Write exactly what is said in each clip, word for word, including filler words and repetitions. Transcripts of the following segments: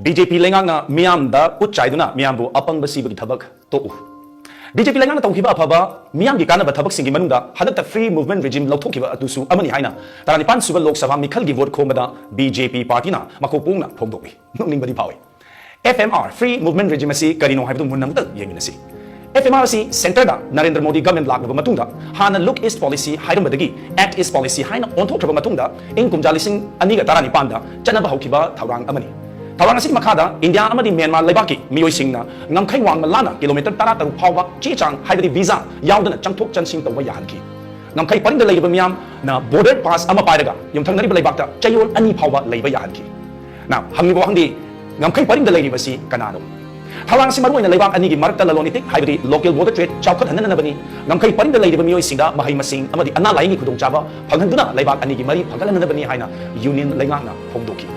B J ꯄꯤ ꯂꯩꯉꯥꯛꯅ ꯃꯤꯌꯥꯝꯗ ꯎꯠ ꯆꯥꯏꯗꯨꯅ ꯃꯤꯌꯥꯝꯕꯨ ꯑꯄꯪꯕ ꯁꯤꯕꯒꯤ ꯊꯕꯛ ꯇꯣꯛꯎ꯫ ꯕꯤ ꯖꯦ ꯄꯤ ꯂꯩꯉꯥꯛꯅ ꯇꯧꯈꯤꯕ ꯑꯐꯕ ꯃꯤꯌꯥꯝꯒꯤ ꯀꯥꯟꯅꯕ ꯊꯕꯛꯁꯤꯡꯒꯤ ꯃꯅꯨꯡꯗ ꯍꯟꯗꯛꯇ free movement regime ꯂꯧꯊꯣꯛꯈꯤꯕ ꯑꯗꯨꯁꯨ ꯑꯃꯅꯤ ꯍꯥꯏꯅ ꯇꯔꯥꯅꯤꯄꯥꯟ ꯁꯨꯕ ꯂꯣꯛ ꯁꯚꯥ ꯃꯤꯈꯜꯒꯤ ꯚꯣꯠ ꯈꯣꯝꯕꯗ ꯕꯤ ꯖꯦ ꯄꯤ ꯄꯥꯔꯇꯤꯅ ꯃꯀꯣꯛ ꯄꯣꯡꯅ ꯐꯣꯡꯗꯣꯛꯂꯤ꯫ ꯅꯣꯛꯅꯤꯡꯕꯗꯤ ꯐꯥꯎꯏ꯫ F M R, free movement regime ꯑꯁꯤ ꯀꯔꯤꯅꯣ ꯍꯥꯏꯕꯗꯨ ꯃꯨꯟꯅ ꯑꯃꯨꯛꯇ ꯌꯦꯡꯃꯤꯟꯅꯁꯤ꯫ F M R ꯑꯁꯤ centreꯗ ꯅꯔꯦꯟꯗ꯭ꯔ ꯃꯣꯗꯤ government ꯂꯥꯛꯂꯕ ꯃꯇꯨꯡꯗ ꯍꯥꯟꯅ Look East Policy ꯍꯥꯏꯔꯝꯕꯗꯒꯤ Act East Policy ꯍꯥꯏꯅ ꯑꯣꯟꯊꯣꯛꯈ꯭ꯔꯕ ꯃꯇꯨꯡꯗ ꯏꯪ ꯀꯨꯝꯖꯥ ꯂꯤꯁꯤꯡ ꯑꯅꯤꯒ ꯇꯔꯥꯅꯤꯄꯥꯟꯗ ꯆꯠꯅꯕ ꯍꯧꯈꯤꯕ ꯊꯧꯔꯥꯡ ꯑꯃꯅꯤ꯫ ꯊꯧꯔꯥꯡ ꯑꯁꯤꯒꯤ ꯃꯈꯥꯗ ꯏꯟꯗꯤꯌꯥ ꯑꯃꯗꯤ ꯃ꯭ꯌꯥꯟꯃꯥꯔ ꯂꯩꯕꯥꯛꯀꯤ ꯃꯤꯑꯣꯏꯁꯤꯡꯅ ꯉꯝꯈꯩ ꯋꯥꯡꯃ ꯂꯥꯟꯅ kilometre ꯇꯔꯥ ꯇꯔꯨꯛ ꯐꯥꯎꯕ ꯆꯦ ꯆꯥꯡ ꯍꯥꯏꯕꯗꯤ visa ꯌꯥꯎꯗꯅ ꯆꯪꯊꯣꯛ ꯆꯪꯁꯤꯟ ꯇꯧꯕ ꯌꯥꯍꯟꯈꯤ꯫ ꯉꯝꯈꯩ ꯄꯔꯤꯡꯗ ꯂꯩꯔꯤꯕ ꯃꯤꯌꯥꯝꯅ border pass ꯑꯃ ꯄꯥꯏꯔꯒ ꯌꯨꯝꯊꯪꯅꯔꯤꯕ ꯂꯩꯕꯥꯛꯇ ꯆꯌꯣꯜ ꯑꯅꯤ ꯐꯥꯎꯕ ꯂꯩꯕ ꯌꯥꯍꯟꯈꯤ꯫ Now, ꯍꯪꯂꯤꯕ ꯋꯥꯍꯪꯗꯤ, ꯉꯝꯈꯩ ꯄꯔꯤꯡꯗ ꯂꯩꯔꯤꯕꯁꯤ ꯀꯅꯥꯅꯣ? ꯊꯧꯔꯥꯡ ꯑꯁꯤ ꯃꯔꯨꯑꯣꯏꯅ ꯂꯩꯕꯥꯛ ꯑꯅꯤꯒꯤ ꯃꯔꯛꯇ ꯂꯂꯣꯟ ꯏꯇꯤꯛ, ꯍꯥꯏꯕꯗꯤ local border trade, ꯆꯥꯎꯈꯠꯍꯟꯅꯅꯕꯅꯤ꯫ ꯉꯝꯈꯩ ꯄꯔꯤꯡꯗ ꯂꯩꯔꯤꯕ ꯃꯤꯑꯣꯏꯁꯤꯡꯗ ꯃꯍꯩ ꯃꯁꯤꯡ ꯑꯃꯗꯤ ꯑꯅꯥ ꯂꯥꯏꯌꯦꯡꯒꯤ ꯈꯨꯗꯣꯡꯆꯥꯕ ꯐꯪꯍꯟꯗꯨꯅ ꯂꯩꯕꯥꯛ ꯑꯅꯤꯒꯤ ꯃꯔꯤ ꯐꯒꯠꯍꯟꯅꯅꯕꯅꯤ ꯍꯥꯏꯅ union ꯂꯩꯉꯥꯛꯅ ꯐꯣꯡꯗꯣꯛꯈꯤ꯫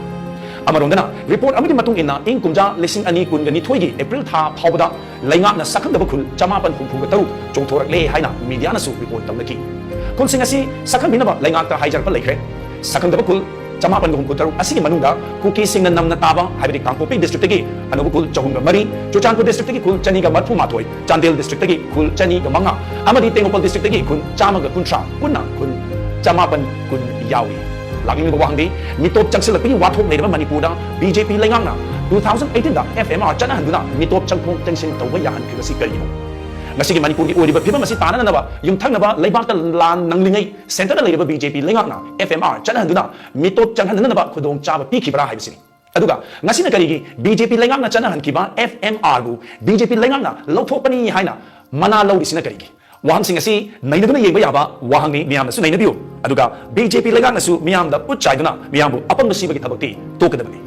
ꯑꯃꯔꯣꯝꯗꯅ, report ꯑꯃꯒꯤ ꯃꯇꯨꯡ ꯏꯟꯅ, ꯏꯪ ꯀꯨꯝꯖꯥ ꯂꯤꯁꯤꯡ ꯑꯅꯤ ꯀꯨꯟꯒ ꯅꯤꯊꯣꯏꯒꯤ April ꯊꯥ ꯐꯥꯎꯕꯗ ꯂꯩꯉꯥꯛꯅ ꯁꯛꯈꯪꯗꯕ ꯈꯨꯜ ꯆꯃꯥꯄꯟ ꯍꯨꯝꯐꯨꯒ ꯇꯔꯨꯛ ꯆꯣꯡꯊꯣꯔꯛꯂꯦ ꯍꯥꯏꯅ mediaꯅꯁꯨ report ꯇꯧꯅꯈꯤ꯫ ꯈꯨꯜꯁꯤꯡ ꯑꯁꯤ ꯁꯛꯈꯪꯕꯤꯅꯕ ꯂꯩꯉꯥꯛꯇ ꯍꯥꯏꯖꯔꯛꯄ ꯂꯩꯈ꯭ꯔꯦ꯫ ꯁꯛꯈꯪꯗꯕ ꯈꯨꯜ ꯆꯃꯥꯄꯟꯒ ꯍꯨꯝꯐꯨ ꯇꯔꯨꯛ ꯑꯁꯤꯒꯤ ꯃꯅꯨꯡꯗ ꯀꯨꯀꯤꯁꯤꯡꯅ ꯅꯝꯅ ꯇꯥꯕ, ꯍꯥꯏꯕꯗꯤ ꯀꯥꯡꯄꯣꯛꯄꯤ districtꯇꯒꯤ ꯑꯅꯧꯕ ꯈꯨꯜ ꯆꯍꯨꯝꯒ ꯃꯔꯤ, ꯆꯨꯔꯆꯥꯟꯄꯨꯔ districtꯇꯒꯤ ꯈꯨꯜ ꯆꯅꯤꯒ ꯃꯔꯐꯨ ꯃꯥꯊꯣꯏ, ꯆꯥꯟꯗꯦꯜ districtꯇꯒꯤ ꯈꯨꯜ ꯆꯅꯤꯒ ꯃꯉꯥ ꯑꯃꯗꯤ ꯇꯦꯡꯅꯧꯄꯜ districtꯇꯒꯤ ꯈꯨꯜ ꯆꯥꯝꯃꯒ ꯀꯨꯟꯊ꯭ꯔꯥ, ꯄꯨꯟꯅ ꯈꯨꯜ ꯆꯃꯥꯄꯟ ꯀꯨꯟ ꯌꯥꯎꯏ꯫ ꯂꯥꯛꯅꯤꯡꯂꯤꯕ ꯋꯥꯍꯪꯗꯤ, ꯃꯤꯇꯣꯞ ꯆꯪꯁꯤꯜꯂꯛꯄꯒꯤ ꯋꯥꯊꯣꯛ ꯂꯩꯔꯕ ꯃꯅꯤꯄꯨꯔꯗ ꯕꯤ ꯖꯦ ꯄꯤ ꯂꯩꯉꯥꯛꯅ two thousand eighteenꯗ F M R ꯆꯠꯅꯍꯟꯗꯨꯅ ꯃꯤꯇꯣꯞ ꯆꯪꯊꯣꯛ ꯆꯪꯁꯤꯟ ꯇꯧꯕ ꯌꯥꯍꯟꯈ꯭ꯔꯤꯕꯁꯤ ꯀꯔꯤꯒꯤꯅꯣ? ꯉꯁꯤꯒꯤ ꯃꯅꯤꯄꯨꯔꯒꯤ ꯑꯣꯏꯔꯤꯕ ꯐꯤꯕꯝ ꯑꯁꯤ ꯇꯥꯅꯅꯕ ꯌꯨꯝꯊꯪꯅꯕ ꯂꯩꯕꯥꯛꯇ ꯂꯥꯟ ꯅꯪꯂꯤꯉꯩ centreꯗ ꯂꯩꯔꯤꯕ ꯕꯤ ꯖꯦ ꯄꯤ ꯂꯩꯉꯥꯛꯅ F M R ꯆꯠꯅꯍꯟꯗꯨꯅ ꯃꯤꯇꯣꯞ ꯆꯪꯍꯟꯗꯅꯕ ꯈꯨꯗꯣꯡꯆꯥꯕ ꯄꯤꯈꯤꯕ꯭ꯔꯥ ꯍꯥꯏꯕꯁꯤꯅꯤ꯫ ꯑꯗꯨꯒ ꯉꯁꯤꯅ ꯀꯔꯤꯒꯤ ꯕꯤ ꯖꯦ ꯄꯤ ꯂꯩꯉꯥꯛꯅ ꯆꯠꯅꯍꯟꯈꯤꯕ F M Rꯕꯨ ꯕꯤ ꯖꯦ ꯄꯤ ꯂꯩꯉꯥꯛꯅ ꯂꯧꯊꯣꯛꯄꯅꯤ ꯍꯥꯏꯅ ꯃꯅꯥ ꯂꯧꯔꯤꯁꯤꯅ ꯀꯔꯤꯒꯤ? ꯋꯥꯍꯪꯁꯤꯡ ꯑꯁꯤ ꯅꯩꯅꯗꯨꯅ ꯌꯦꯡꯕ ꯌꯥꯕ ꯋꯥꯍꯪꯅꯤ, ꯃꯤꯌꯥꯝꯅꯁꯨ ꯅꯩꯅꯕꯤꯌꯨ꯫ ꯑꯗꯨꯒ ꯕꯤ ꯖꯦ ꯄꯤ ꯂꯩꯉꯥꯛꯅꯁꯨ ꯃꯤꯌꯥꯝꯗ ꯎꯠ ꯆꯥꯏꯗꯨꯅ ꯃꯤꯌꯥꯝꯕꯨ ꯑꯄꯪꯕ ꯁꯤꯕꯒꯤ ꯊꯕꯛꯇꯤ ꯇꯣꯛꯀꯗꯕꯅꯤ꯫